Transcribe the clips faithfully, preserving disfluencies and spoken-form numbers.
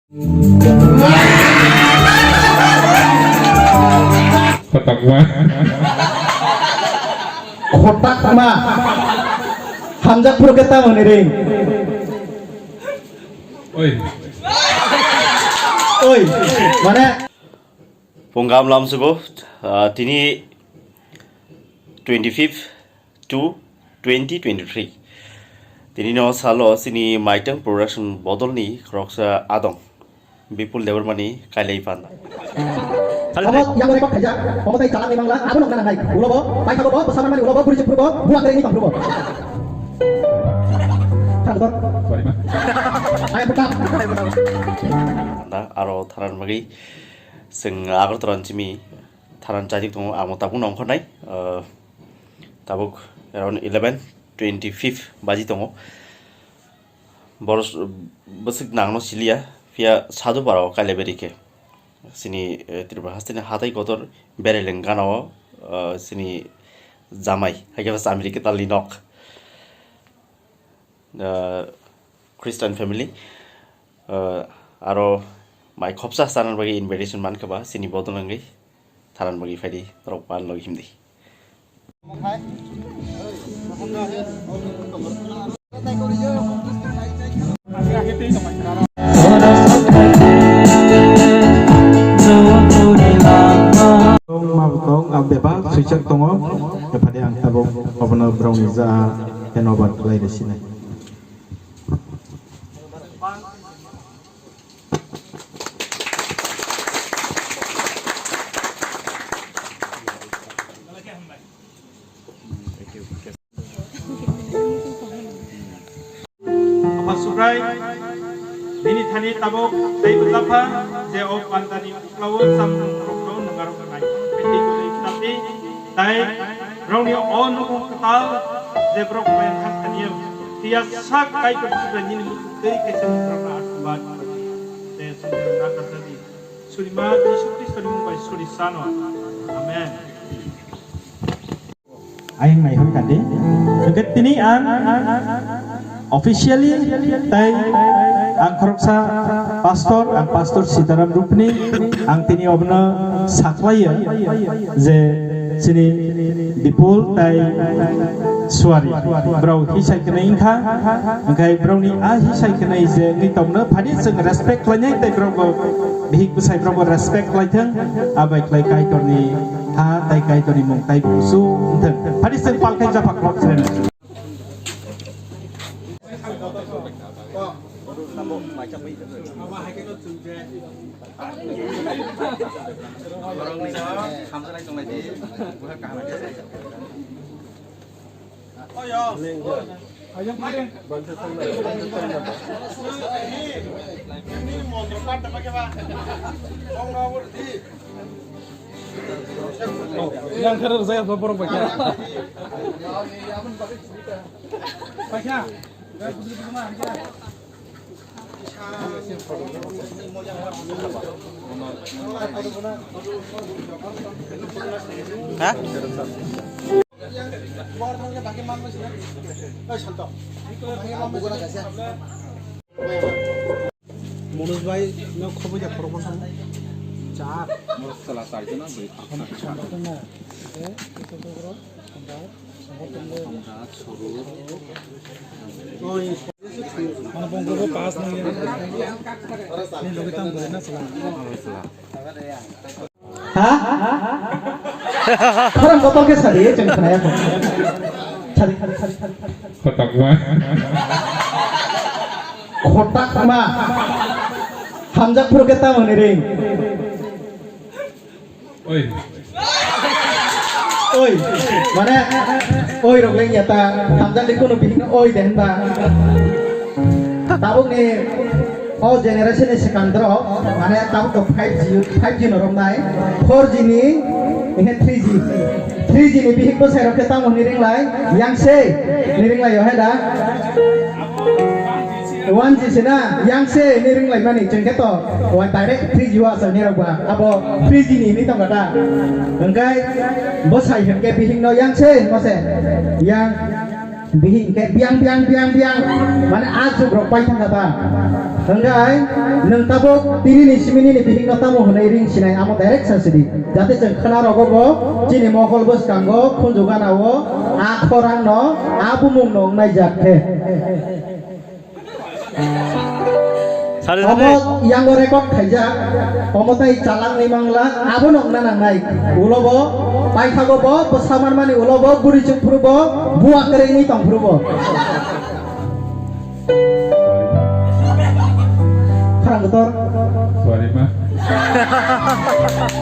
Kotakma. Kotakma. Hamjak phuru khe tamo hwnwi ring. Oi. Oi. Mane. Pungam lamsugo, ah, tini twenty fifth to twenty twenty-three. Tini no salo sini Maitang Production bodolni khoroksa adong Bipul Debbarmani kailai panda. Omo yang record khaijak, omo tai chalangni mangla, abo nokna nangnai. Ulobo, pai thago bo, bwsa manmani ulobo, buri chukphuru bo, buwa kare ni tongphuru bo. Thang dor. Sorry ma. Ayam petam. Anda aro tharan bagi sing Agartala ni simi tharan chajik tongo, amo tabuk nongkhornai. Eh, Tabuk around eleven twenty-five baji tongo. Boros bwswk nangno siliya, phiya sadhu parao kailaibai rikhe. Sini, eh, Tripura hasteni hatai kotor bereleng ganao, eh, sini jamai, haikhe bwsa America talni nok. Eh, Christian family, eh, aro mai khopsa sana bagwi invitation mankha ba, sini bodol wngwi tharan bagwi phaidi, norok pan logi himdi. Tong ma tong, ang bebak swijak tongo. Ephadi ang tabuk obono borokni ja handover khlai rw sinai. Apa Subrai, bini thani tabuk tei bwchapha je o pandani uklao chamung rokno nwngarok nai. Bini gwnwi khwnamdi, tai rokni o nukung kwtal je borok bayang thang thani phiya sak Kaitor Subrai nini muchuk tei kaisa borokno ashirbad je sundor nakarjadi. Surima Jisu Khristoni mung bai suri sano. Amen. Ayang nai hwn kadi. Hwnkhe tini ang officially tai ang khoroksa pastor, ang pastor Sitaram Rupni, ang tini obono saklaio je chini Bipul tai Suari borok hisai kwnwi wngkha, hwnkhe borokni a hisai kwnwi je wngwi tongno phani chwng respect khlainai tei borokbo bihik bwsai borokbo respect khlaithwng, abai khlai Kaitorni ha tai Kaitorni mung tai busu wngthwng. Phani chwng palkhai japha khulok chwng. Yang kena saya apa borong pakai? Pakai. Ha? Manoj bhai no khoboi da khoroksa char. Char. Ano bongkho bo pass nang ya. Ni logi tam bole na sala. Ha? Khorang kotor khe sadi, chwng khwnaya kho. Sadi, sadi, sadi, sadi, sadi. Khotakma. Khotakma. Hamjak phuru khe tamo ni ring. Oi. Oi. Mane, oi rok leng ya ta. Hamjak ni kuno bihik no oi den ba. Tabuk ni o generation ni swkang drop, mane tabuk to five G, five G no romnai, four G ni, ehe three G. Three G ni bihik bwsai rok khe tamo ni ringlai, yang se ni ringlai yo he da. One G se na, yang se ni ringlai mani, chwng khe to, o direct three G wa sa ni rok ba, abo three G ni ni tong kata. Hwnkhe bwsai hwnkhe bihik no yang se, mo se, yang. Bihik hwnkhe biang, biang, biang, biang. Mane a jugrok pai thangkha ta. Hwnkhe nwng tabuk tini ni simi nini bihikno tamo hwnwi ring sinai, amo direct sa sidi. Jate chwng khwna rogo bo chini mokol bwskango khunju gana o a khorang no, a bumung no wngnai jak khe. Sari, sari. Omo yango record khaijak, omo tai chalangni mangla, abo nokna nangnai. Ulo bo, paithago bo, bwsa manmani ulo bo, guri chukphuru bo, buwa kwrwini tongphuru bo. Khorang kotor. Sorry, ma.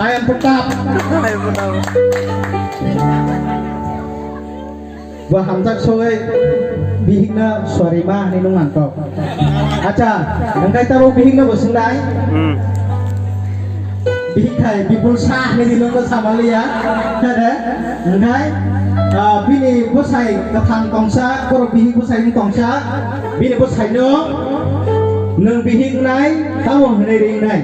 I am Pratap. Bo hamjak sogwi bihikno sorry ma hinwi nung nangkok. Acha, hwnkhe tabuk bihikno bo swngnai. Hmm. Bihik khai Bipul Shah hinwi di nungno samaliya. Hede, hwnkhe, ah, bini bwsai kwthang tongsa, borok bihik bwsai wng tongsa, bini bwsaino nwng bihik wngnai, tamo hwnwi ringnai.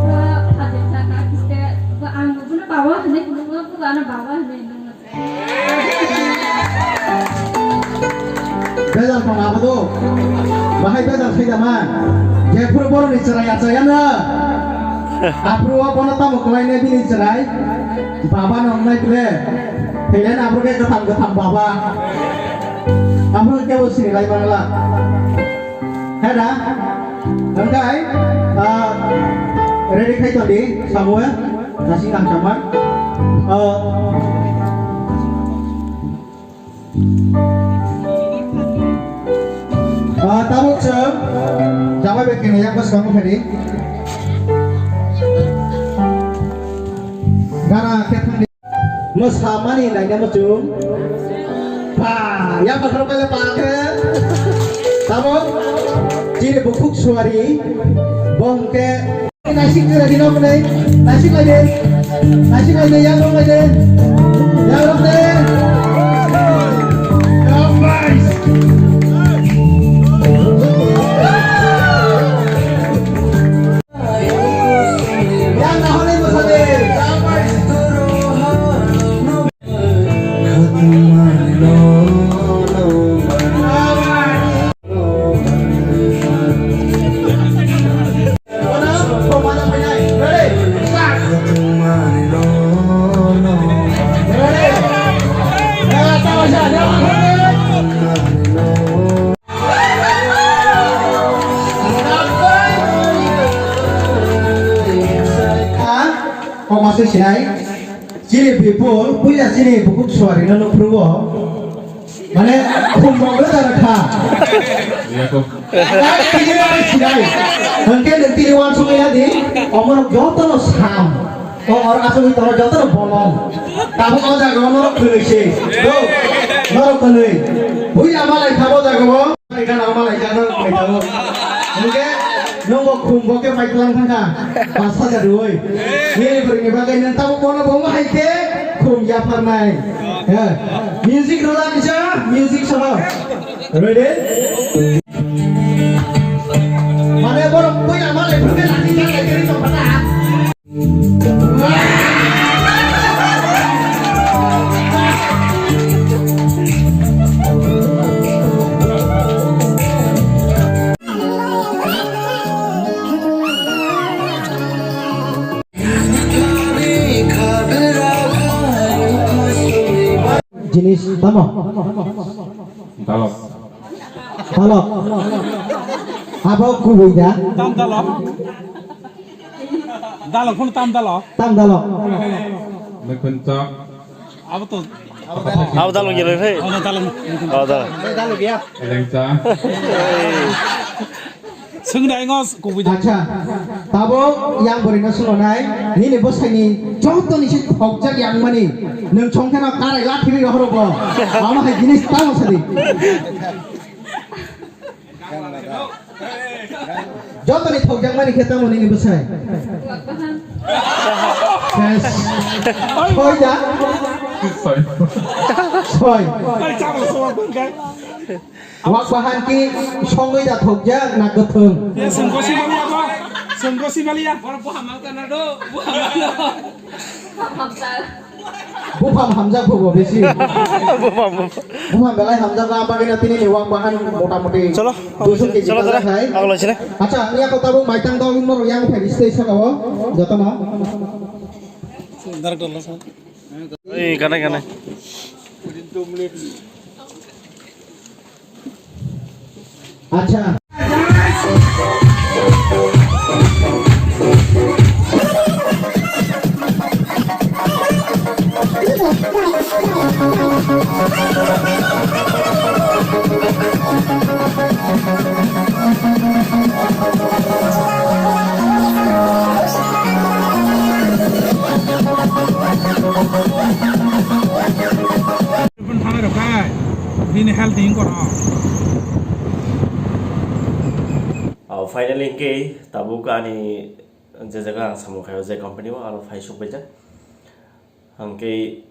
Ba, phatin sa ka kiste, ba, ang bo bono baba hinwi phunukgo, bo ano baba hinwi nungno se. Bejal tong abo do. Bahai bejal khaida man. Jephuru boroni chwrai achayana. Aphuru o bono tamo kwlainai bini chwrai. Baba no wngnai bwle. Thailand aphuru khe kwtham kwtham baba. Aphuru khe bo sini lai mangla. Heda, hwnkhe, ah, ready khai tongdi, Samuel, nasi nang sama. Ah, ah, tabuk chwng, jamai bai kene yak bwskango phedi. Gana khe thangdi. Mwsamani naina muchung. Pa, ya pathar pele pa khe. Tamo? Chini bukhuk suari. Bongke. Naisik jora dino mene. Naisik laide. Naisik laide, ya rong laide. Ya rong de. Nice. Kok masuk sinai, chini people, puila chini bukuk suari no nukru wo, mane khum rok le dara kha. Iya, kok. Tini mane sinai, hengke neng tini wan sungai adi, omor joto no sam. O oro asugwi tongo jotono bolong. Tabuk o jaga o norok kwnwi se. Bro, norok kwnwi. Bui ama lai thabo jaga o. Mai gana ama lai jaga norok mai thabo. Hwnkhe nongo khum bo khe mai tlang thangkha. Pas hajar rwi. Nini bwrwini bagwi nang tabuk bono bo hai khe khum yapharnai. He. Music rwla kisa, music soho. Ready? Mane borok bui ama lai phai khe lati khe lai khe tong kha. Jinis tamo? Dalok. Dalok. Abo kubui da. Tam dalok. Dalok phun tam dalok. Tam dalok. Mekhun chok. Abo to. Abo dalok gilai phai. Abo dalok. Abo dalok. Dalok ya. Elengcha. Swngnai ngo kubui da. Acha. Tabo yang bori no sungo nai. Nini bosai ni joto ni si thokjak yang mani. Nwng chongkhe no karai lathiri rohoro bo. Amo hai jinis tamo sadi. Jotoni thokjakmani khe tamo nini bwsai? Ses. Soi da? Soi. Wak bahan ki songwi da thokjak na kwthwng? Songko simaliya. Borok buphang mangsa na do, buphang mangsa. Buphang hamjak bo bisi. Buphang, buphang. Buphang belai hamjak na bagwi na tini ni wang bahan mota moti. Cholo, duiso kg cholo, cholo. Hai. Aglo sini. Acha, iya ko tabuk maitang dol moro yang phai stage sa ko. Joto na. Director lo sa. Ei, kanai, kanai. Acha. Phone thanai rok khai, bini health ni wngkor no. Oh, finally, hingke tabuk ani je jaga ang samung khayo, je company o aro phai sukbaijak. Hingke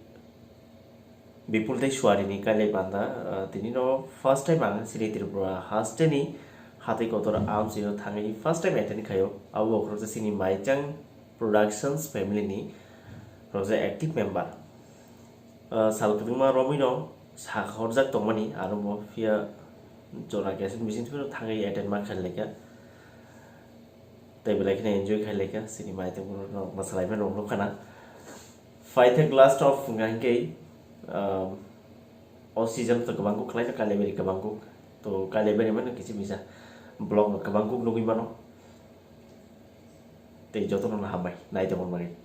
Bipul tei Suari ni kailai banda, ah, tini no first time ang chini Tripura haste ni hatwi kotor amchio thangwi first time attend khayo. Abo bokhorok se chini Maichang Productions family ni rok je active member. Ah, sal kwbangma romwi no sak horjak tongmani, aro bo phiya jora kaisa bising thangwi attend ma khailai kha. Tei belai kheno enjoy khailai kha, chini Maichang borok rok mwsalaimani rok nukha na. Phaithak last of hwnka hinkhe, um, o season to kwbang kuk khlaino, Kailabari kwbang kuk. To Kailabari mano kisa misa vlog no kwbang kuk nugwi mano. Tei jotono hambai naitongmani bagwi.